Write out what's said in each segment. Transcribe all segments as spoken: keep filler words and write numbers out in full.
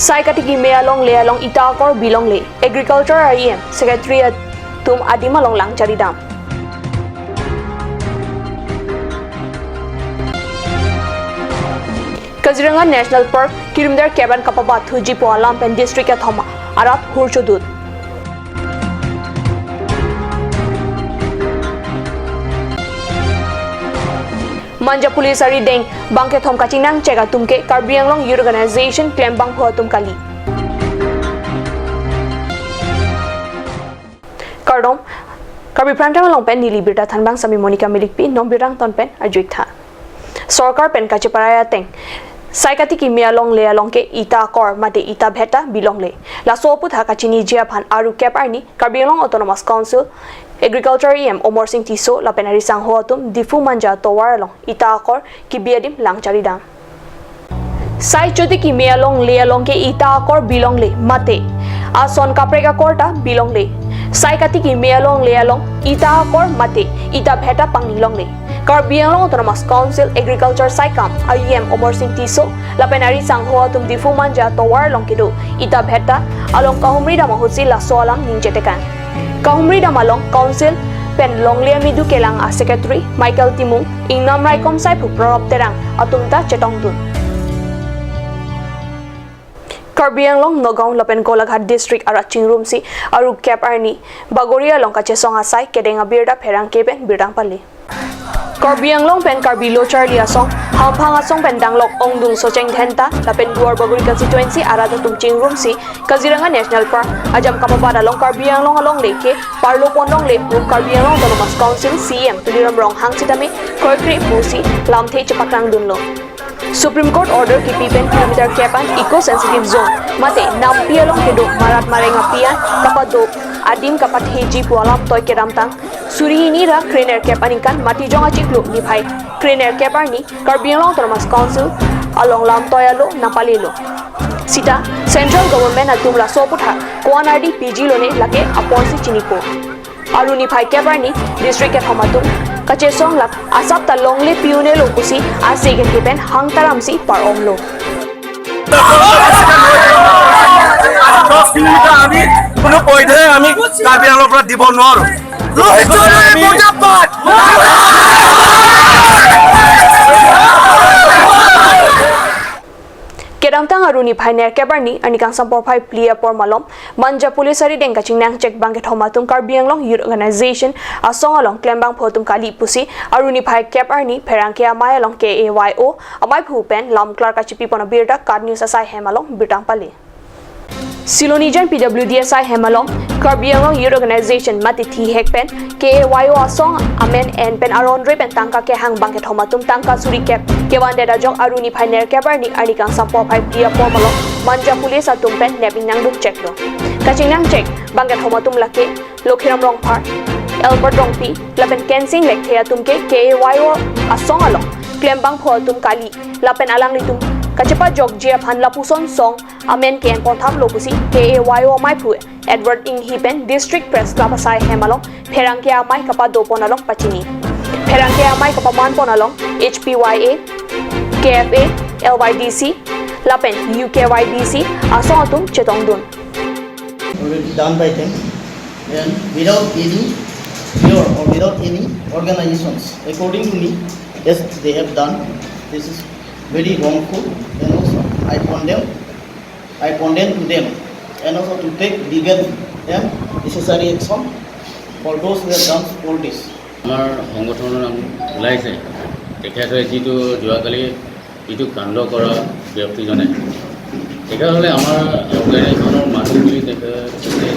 Sai katiki me alongle along ita akor bilongle, Agriculture R E M, Secretary atum adim along lang charidam. Kaziranga National Park, kilometer kep an kapabat thuji pu alam pen district kethom arat hur chodut. Manja Police arideng bangkethom kachingnang chek atum ke Karbi Anglong Youth Organization klembangphu atum kali. Kardom, Karbi Prime Time along pen neli birta thanbang sami Monica Milikpi, non birta angton pen arju-ik tha. Sorkar pen kacheparai ateng, sai katiki me alongle along ke ita akor mate ita bhetta bilongle. Laso aputhak kachiniji aphan aru kep arni Karbi Anglong Autonomous Council Agriculture E M Amarsing Tisso lapen ari sangho atum Diphu Manja tovar along ita akor kebi adim lang charidam. Sai chotiki me alongle along ke ita akor bilongle mate ason kaprek akor ta bilongle. Sai katiki me alongle along ita akor mate ita bhetta panglilongle. Karbi Anglong Autonomous Council Agriculture saikam R E M Amarsing Tisso lapen ari sangho atum Diphu Manja tovar along kedo ita bhetta along kahumri dam ahutsi laso alam ningjetekang. Kahumri dam along Council pen longle amedu kelang a Secretary Michael Timung, ingnam raikom saiphu Prorop Terang atum ta chetongdun. Karbi Anglong, Nagaon lapen Golaghat district arat chingrumsi aru kep arni Bagori along kachesong asai kedeng abirta pherangke pen birta pale. Karbi Anglong pen Karbi Lo Charli Asong, hamphang asong pen danglok ongdung Socheng Dhenta lapen Duar Bagori constituency arat atum chingrumsi Kaziranga National Park ajam kapabat along Karbi Anglong alongle ke parlo ponlongle pu Karbi Anglong Autonomous Council C E M Tuliram Ronghang sitame kroikre pusi lamthe chepaklangdunlo. Supreme Court order kipi pen kilometer kep an eco sensitive zone mate nampi along kedo marat mareng api an kapado adim kapatheji pu alam toi kedamtang suri hini ra krenerkep aningkan Matijong achiklo niphai krenerkep arni Karbi Anglong Autonomous Council along lamtoi alo nangpalelo. Sita Central Government atum laso aputhak ko-an ardi pijilone lake aporsi chinipo. Aru niphai kep arni district kethom atum kachesong lap asap ta longle pi-unelo pusi ase kethe pen hang taramsi par-onglo. আজি দহ কিলোমিটাৰ আমি কোনো পথে আমি কাৰ্বি আংলঙৰ পৰা দিব নোৱাৰো। ৰোহিত চৌধুৰী মুৰ্দাবাদ। Kedamtang aru niphai nerkep arni, arni kangsam porphai phli apor malom, Manja Police arideng kachingnang chek bangkethom atum Karbi Anglong Youth Organization asong along klembangphu atum kali pusi aru niphai kep arni pherangke amei along K A Y O ameiphu pen lamklar kachipipon abirta KAT News asai hem along birta pale. Silonijan P W D asai hem along Karbi Anglong Youth Organization mate thihek pen K A Y O asong amen en pen aron re pen tangka kehang bangkethom atum tangka suri kep kevandet ajok aru niphai nerkep arni, arni kangsam porphai phli apor malom Manja Police atum pen nep ingnangdun cheklo. Kachingnang chek bangkethom atum lake Lokhiram Rongphar, Albert Rongpi lapen Kensing Lekthe atum ke K A Y O asong along klembangphu atum kali lapen alanglitum kachepajokji aphan lapuson song amen ke-en ponthaplo pusi K A Y O ameiphu Edward Inghi pen District Press Club asai hem along pherangke amei kapadopon along pachini. Pherangke amei kapamanpon along H P Y A, K F A, L Y D C lapen U K Y D C asong atum chetongdun. Already done by them, and without any fear or without any organizations, according to me, as they have done, this is very wrongful, and also I condemn, I condemn to them, and also to take legal and necessary action for those who have done all this. আমাৰ সংগঠনৰ নাম ওলাইছে, তেখেতে যিটো যোৱাকালি যিটো কাণ্ড কৰা ব্যক্তিজনে, তেখেতসকলে আমাৰ অৰ্গেনাইজেশ্যনৰ মানুহ বুলি তেখেতে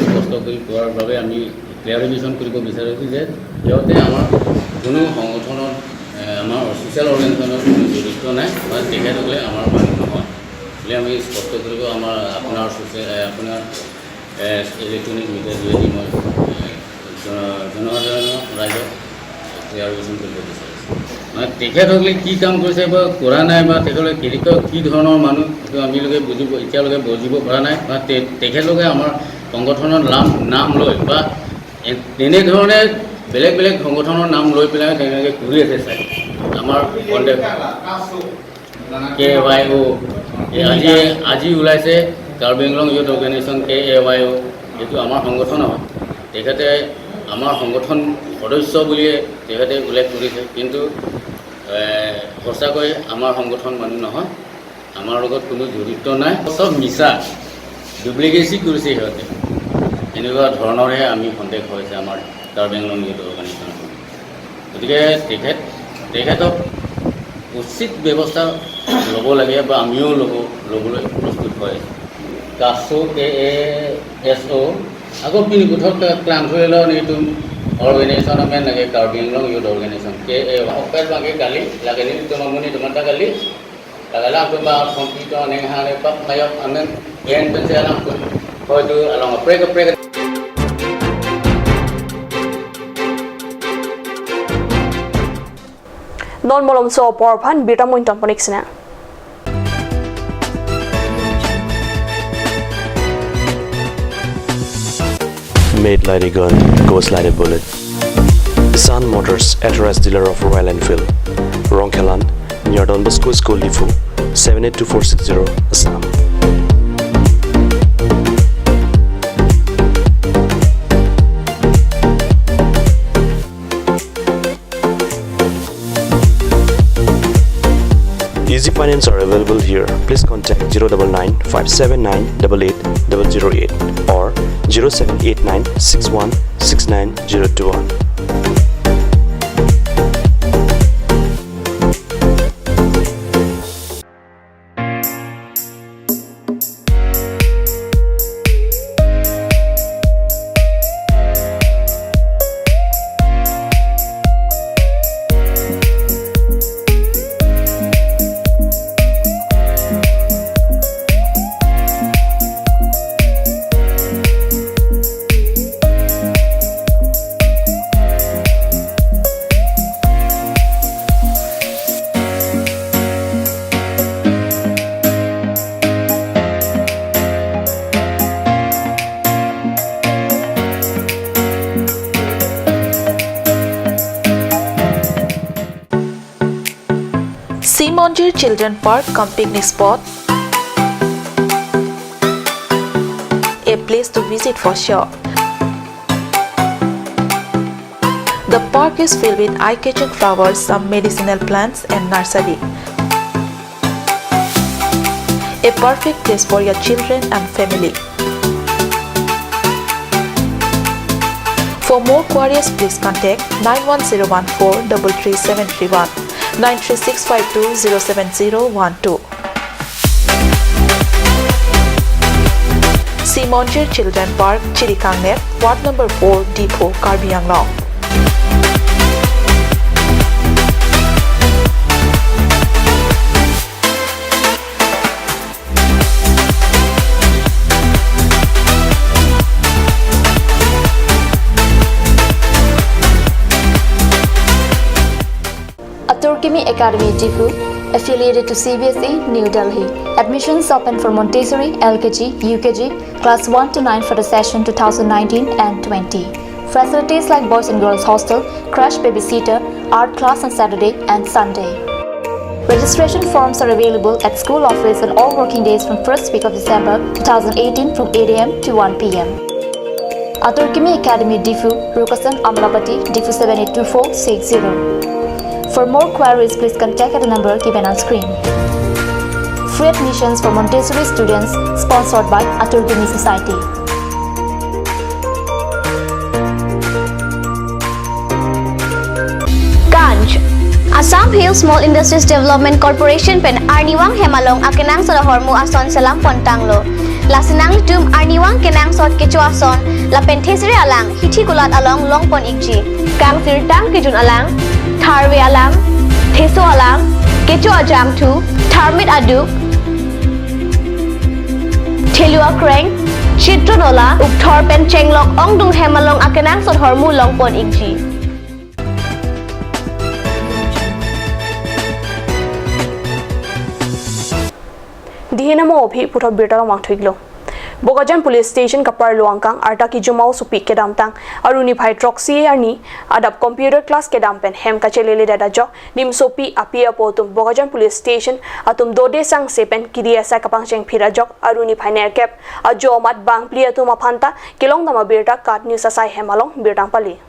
স্পষ্ট কৰি কোৱাৰ বাবে আমি ক্লিয়াৰিফিকেশ্যন কৰিব বিচাৰিছোঁ যে সিহঁতে আমাৰ কোনো সংগঠনত, এ, আমাৰ ছ'চিয়েল অৰ্গেনাইজেশ্যনত কোনো জড়িত নাই বা তেখেতসকলে আমাৰ মানুহ নহয় বুলি আমি স্পষ্ট কৰিব। আমাৰ আপোনাৰ ছ'চিয়েল, এ, আপোনাৰ, এ, ইলেক্ট্ৰনিক মিডিয়াৰ যোগেদি মই, এ, জন-, জনসাধাৰণৰ ৰাইজক ক্লিয়াৰিফিকেশ্যন কৰিব বিচাৰিছোঁ। মানে তেখেতসকলে কি কাম কৰিছে বা কৰা নাই বা তেখেতসকলে কেনেকুৱা কি ধৰণৰ মানুহ, সেইটো আমি লোকে বুজিব, এতিয়ালৈকে বুজিব পৰা নাই। বা তে-, তেখেতলোকে আমাৰ সংগঠনৰ নাম, নাম লৈ বা এ-, তেনেধৰণে বেলেগ বেলেগ সংগঠনৰ নাম লৈ পেলাই তেওঁলোকে কৰি আছে চাই। আমাৰ কণ্টেক্ট কে ৱাই অ', এই আজি, আজি ওলাইছে, Karbi Anglong youth organisation, K A Y অ', এইটো আমাৰ সংগঠন হয়। তেখেতে আমাৰ সংগঠন সদস্য বুলিয়ে তেখেতে উল্লেখ কৰিছে, কিন্তু, এ, সঁচাকৈ আমাৰ সংগঠন মানুহ নহয়, আমাৰ লগত কোনো জড়িত নাই, চব মিছা, ডুপ্লিকেচি কৰিছে সিহঁতে। এনেকুৱা ধৰণৰহে আমি সন্দেহ হৈছে আমাৰ কাৰ্বি আংলং ইউথ অৰ্গেনাইজেশ্যন। গতিকে তেখেত, তেখেতক উচিত ব্যৱস্থা ল'ব লাগে বা আমিও ল'ব, ল'বলৈ প্ৰস্তুত হয়। কাছো কে এ এছ অ', ako pini puthot ke klangthuilo netum organization amen lake Karbi Anglong Youth Organization, K A Y. Open bangke kali, lake netum amuni tumata kali, lake alangtum ba kompito neng hane pak mayok amen, en pensi alangtum. Hoitu along aprek aprek. Non malomso apor aphan birta mo ingtonpon-ik sinang. Made like a gun, goes like a bullet. Sun Motors, authorized dealer of Royal Enfield. Rongkhelan, near Don Bosco School, Diphu, seven eight two four six zero, Assam. Easy finance are available here. Please contact zero double nine five seven nine double eight double zero eight or zero seven eight nine six one six nine zero two one. Simonjir Children Park cum picnic spot, a place to visit for sure. The park is filled with eye-catching flowers, some medicinal plants and nursery. A perfect place for your children and family. For more queries, please contact nine one zero one four double three seven three one, nine three six five two zero seven zero one two. Simonjir Children Park, Chirikangner, Ward number four, Diphu, Karbi Anglong. Atur Kimi Academy, Diphu, affiliated to C B S E, New Delhi. Admissions open for Montessori, L K G, U K G, class one to nine for the session two thousand nineteen and twenty. Facilities like boys and girls hostel, crash babysitter, art class on Saturday and Sunday. Registration forms are available at school office on all working days from first week of December two thousand eighteen from eight A M to one P M. Atur Kimi Academy, Diphu, Rukasan Amlapati, Diphu seven eight two four six zero. For more queries, please contact at the number given on screen. Free admissions for Montessori students, sponsored by Atur Kimi Society. Ganj. Assam Hill Small Industries Development Corporation pen arnivang hem along akenangsot ahormu ason selam pontanglo. Lasi nanglitum arnivang kenangsot kecho ason lapen thesere alang hithi kulat along longpon-ikji. Kangsirtang kejun alang, tharve alang, theso alang, kecho ajangthu, tharmit aduk, thelu akreng, chitron ola, ukthor pen chenglok ongdung hem along akenangsot ahormu longpon-ikji. Dihina mo ophi puthot birta along vangthu-iklo. Bokajan Police Station kaparlo angkang arta kejuma osopi kedamtang arni phai throksi arni adap computer class kedam pen hem kachelele det ajok nimsopi api apo atum Bokajan Police Station atum dode sangse pen kiri asai kapangcheng phir ajok arni phai nerkep ajo amat bangphli atum aphanta kelongdam abirta KAT News asai hem along birta pali.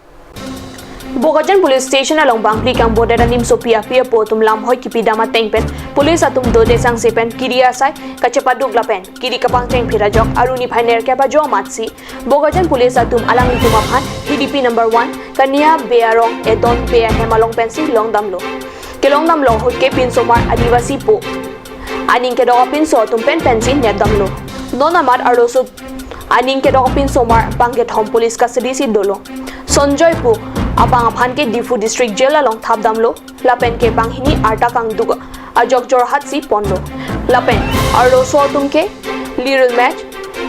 Bokajan Police Station along bangphli kangbodet animsopi api apo atum lamhoi kipidam ateng pen police atum dode sangse pen kiri asai kachepaduk lapen kiri kapangcheng phir ajok arni phai nerkep ajo amatsi Bokajan Police atum alanglitum aphan H D P number one Kania Bey arong Eton Bey ahem along pensi longdamlo. Kelongdamlo ahut ke pinsomar adivasi po aning kedok apinso atum pen pensi nepdamlo. Non amat arloso aning kedok apinsomar bangkethom police custody si dolo. Sonjoy Pu abang aphan ke Diphu District Jail along thapdamlo. Lapen ke banghini arta kangduk ajok Jorhat si ponlo. Lapen arloso atum ke Lirul Match,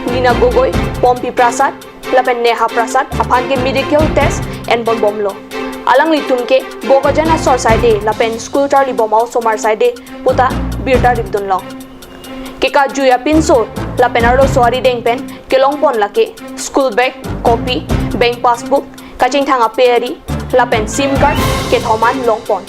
Lina Gogoi, Pompi Prasad, lapen Neha Prasad aphan ke medical test enbom bomlo. Alanglitum ke Bokajan asor saide lapen school charli bom osomar saide puta birta ripdunlong. Kekajui apinso lapen arloso arideng pen kelongpon lake school bag, copy, bank passbook, kachingthang ape ari, lapen SIM card kethom an longpon.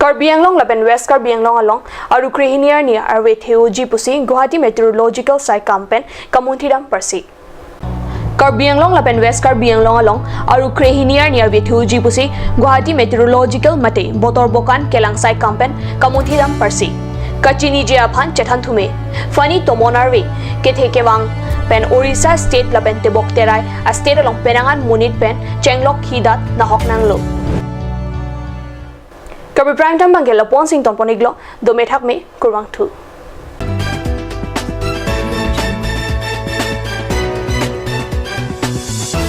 Karbi Anglong lapen West Karbi Anglong along arni krehini arni arve theoji pusi Guwahati Meteorological Saikam pen kamunthidam parsik. Karbi Anglong lapen West Karbi Anglong along arni krehini arni arve theoji pusi Guwahati Meteorological mate Botor Bokan kelang saikam pen kamunthidam parsik. Kachiniji aphan chethan thume. Fani tomon arve kethe kevang pen Orissa state lapen tebok terai a state along penang an monit pen chenglok hidat nahok nanglo. Karbi Prime Time bangke lapu-an si ingtonpon-iklo, dome thakme, kurvangthu.